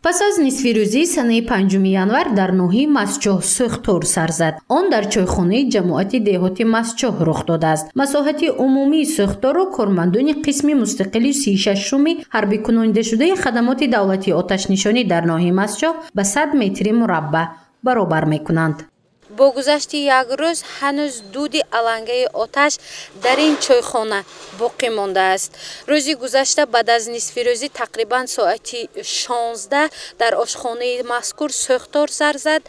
Пас аз нисфирӯзии санаи 5 январ дар ноҳияи Мастчоҳ сӯхтор сар зад. Он дар чойхонаи ҷамоати деҳоти Мастчоҳ рух додааст. Масоҳати умумии сӯхторро кормандони қисми мустақили 36-уми ҳарбикунонидашудаи хадамоти давлатии оташнишонӣ дар ноҳияи Мастчоҳ ба 100 метри мураббаъ баробар мекунанд. Бо гузашти як рӯз ҳанӯз дуди алангаи оташ дар ин чойхона боқӣ мондааст. Рӯзи гузашта баъд аз нисфирӯзӣ, тақрибан соати 16, дар ошхонаи мазкур сӯхтор сар зад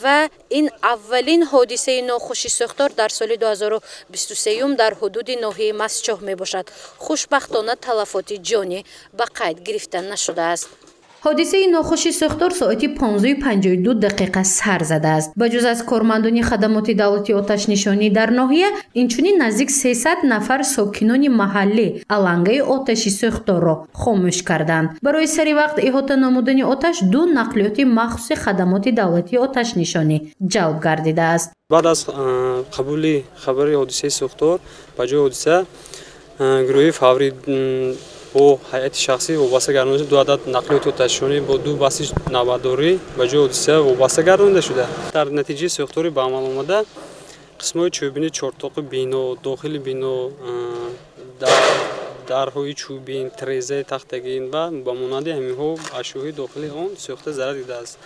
ва ин аввалин ҳодисаи нохуши сӯхтор дар соли 2023 дар ҳудуди ноҳияи Мастчоҳ мебошад. Хушбахтона, талафоти ҷонӣ ба қайд гирифта нашудааст. Ҳодисаи нохуши сӯхтор соати 15:52 дақиқа сар задааст. Ба ҷуз аз кормандони хадамоти давлатии оташнишонӣ дар ноҳия, инчунин наздик 300 нафар сокинони маҳаллӣ алангаи оташи сӯхторро хомӯш карданд. Барои сари вақт иҳота намудани оташ ду нақлиёти махсуси хадамоти давлатии оташнишонӣ ҷалб гардидааст. Баъд аз қабули хабари ҳодисаи сӯхтор ба ҷои ҳодиса гурӯҳи фаврӣ бо ҳайати шахсӣ вобаста гардонида, ду адад нақлиёти оташнишонӣ бо ду баси навбатдорӣ ба ҷои ҳодиса вобаста гардонида шуда, дар натиҷаи сӯхтори ба амал омада қисмҳои чӯбини чортоқи бино, дохили бино, дарҳои чӯбин, тирезаи тахтагин ва ба монанди ҳаминҳо ашёҳои дохили он сӯхта зарар дидааст.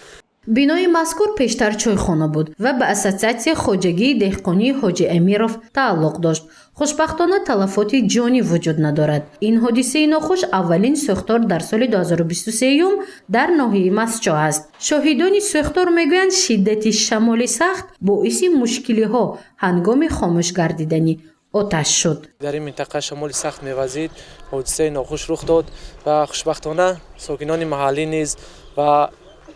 Бинои мазкур пештар чойхона буд ва ба ассотсиатсияи хоҷагии деҳқонии Ҳоҷи Амиров тааллуқ дошт. Хушбахтона, талафоти ҷонӣ вуҷуд надорад. Ин ҳодисаи нохуш аввалин сӯхтор дар соли 2023 дар ноҳияи Мастчоҳ аст. Шоҳидони сӯхтор мегӯянд, шиддати шамоли сахт боиси мушкилиҳо ҳангоми хомӯш гардидани оташ шуд. Дар ин минтақа шамоли сахт мевазид, ҳодисаи нохуш рух дод ва хушбахтона сокинони маҳаллӣ низ ва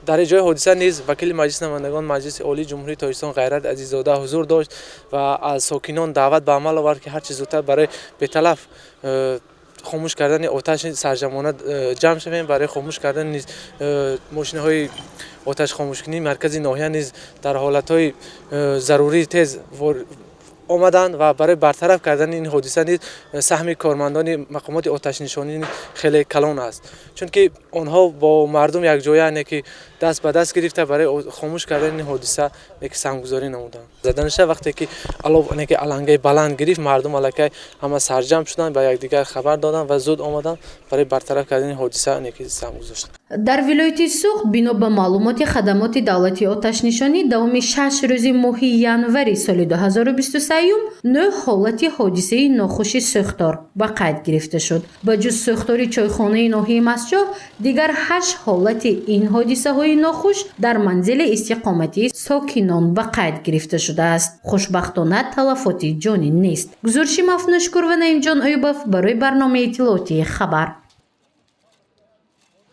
дар ҷои ҳодиса низ вакили Маҷлиси намояндагон Маҷлиси Олии Ҷумҳурии Тоҷикистон Ғайрат Азиззода ҳузур дошт ва аз сокинон даъват ба амал овард, ки ҳарчи зудтар барои беталаф хомӯш кардани оташ сарҷамъона ҷамъ шавем. Барои хомӯш кардани низ мошинаҳои оташхомӯшкунии маркази ноҳия низ дар ҳолатҳои зарурӣ тез омаданд ва барои бартараф кардани ин ҳодиса низ саҳми кормандони мақомоти оташнишонӣ хеле калон аст, чунки онҳо бо мардум якҷоя не ки даст ба даст гирифта барои хомӯш кардани ин ҳодиса ки саҳмгузорӣ намуданд. Заданиша вақте ки алов ки алангаи баланд гирифт, мардум аллакай ҳама сарҷамъ шуданд, ба якдигар хабар доданд ва зуд омаданд, барои бартараф кардани ҳодиса ки саҳм гузоштанд. Дар вилояти Суғд, бино ба маълумоти хадамоти давлатии оташнишонӣ, давоми 6 рӯзи моҳи январи соли 2023 нӯҳ ҳолати ҳодисаи нохуши сӯхтор ба қайд гирифта шуд. Ба ҷуз сӯхтори чойхонаи ноҳияи Мастчоҳ, дигар ҳашт ҳолати ин ҳодисаҳои нохуш дар манзили истиқоматии сокинон ба қайд гирифта шудааст. Хушбахтона, талафоти ҷонӣ нест. Гузориши Мафнушкур ва Наимҷон Оюбов барои барномаи иттилоотии «Хабар».